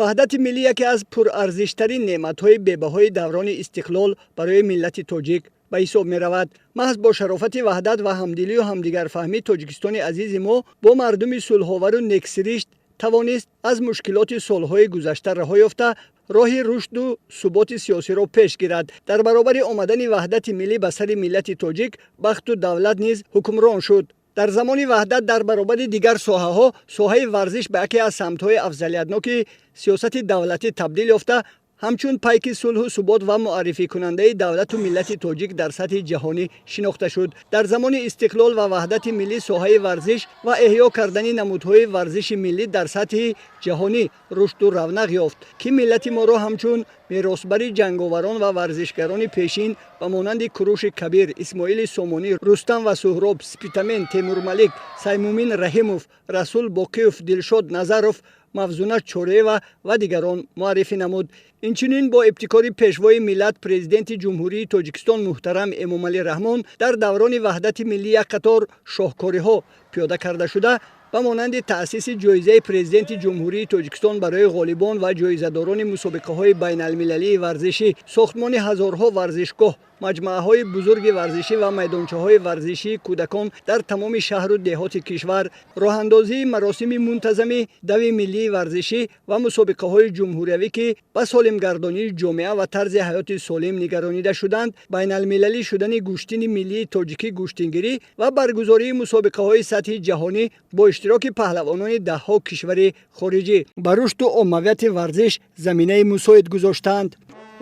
Ваҳдати миллӣ яке аз пурарзиштарин неъматҳои бебаҳои даврони истиқлол барои миллати тоҷик ба ҳисоб меравад. Маҳз бо шарофати ваҳдат ва ҳамдилию ҳамдигарфаҳмӣ Тоҷикистони азизи мо бо мардуми сулҳовару нексиришт тавонист аз мушкилоти солҳои гузашта раҳо ёфта, роҳи рушду суботи сиёсиро пеш гирад. Дар баробари омадани ваҳдати миллӣ ба сари миллати тоҷик бахту давлат низ ҳукмрон шуд. Дар замони ваҳдат дар баробари дигар соҳаҳо соҳаи варзиш ба яке аз самтҳои афзалиятноки сиёсати давлатӣ табдил ёфта, ҳамчун пайки сулҳу субот ва муаррификунандаи давлату миллати тоҷик дар сатҳи ҷаҳонӣ шинохта шуд. Дар замони истиқлол ва ваҳдати миллӣ соҳаи варзиш ва эҳё кардани намудҳои варзиши миллӣ дар сатҳи ҷаҳонӣ рушду равнақ ёфт, ки миллати моро ҳамчун меросбари ҷанговарон ва варзишгарони пешин ба монанди Куруши Кабир, Исмоили Сомонӣ, Рустам ва Суҳроб, Спитамен, Темурмалик, Саймумин Раҳимов, Расул Боқиев, Дилшод Назаров, Мавзуна Чореева ва дигарон муаррифӣ намуд. Инчунин бо ибтикори Пешвои миллат, Президенти Ҷумҳурии Тоҷикистон муҳтарам Эмомалӣ Раҳмон дар даврони ваҳдати миллӣ як қатор шоҳкориҳо пиёда карда шуда, ба монанди таъсиси ҷоизаи Президенти Ҷумҳурии Тоҷикистон барои ғолибон ва ҷоизадорони мусобиқаҳои байналмилалии варзишӣ, сохтмони ҳазорҳо варзишгоҳ, маҷмӯаҳои бузурги варзишӣ ва майдончаҳои варзишии кӯдакон дар тамоми шаҳру деҳоти кишвар, роҳандозии маросими мунтазами дави миллии варзишӣ ва мусобиқаҳои ҷумҳуриявӣ, ки ба солимгардонии ҷомеа ва тарзи ҳаёти солим нигаронида шуданд, байналмилалӣ шудани гӯштини миллии тоҷикӣ гӯштингирӣ ва баргузории мусобиқаҳои сатҳи ҷаҳонӣ бо иштироки паҳлавонони даҳҳо кишвари хориҷӣ ба рушду оммавияти варзиш заминаи мусоид гузоштанд.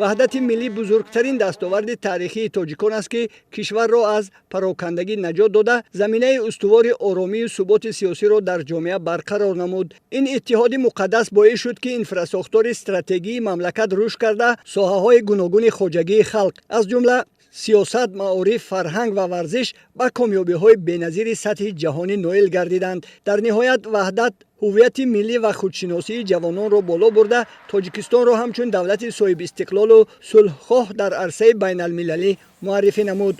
Ваҳдати миллӣ бузургтарин дастоварди таърихии тоҷикон аст, ки кишварро аз парокандагӣ наҷот дода, заминаи устувори оромию суботи сиёсиро дар ҷомеа барқарор намуд. Ин иттиҳоди муқаддас боис шуд, ки инфрасохтори стратегии мамлакат рушд карда, соҳаҳои гуногуни хоҷагии халқ, аз ҷумла сиёсат, маориф, фарҳанг ва варзиш ба комёбиҳои беназири сатҳи ҷаҳонӣ ноил гардиданд. Дар ниҳоят, ваҳдат ҳуввияти миллӣ ва худшиносии ҷавононро боло бурда, Тоҷикистонро ҳамчун давлати соҳибистиқлолу сулҳхоҳ дар арсаи байналмилалӣ муаррифӣ намуд.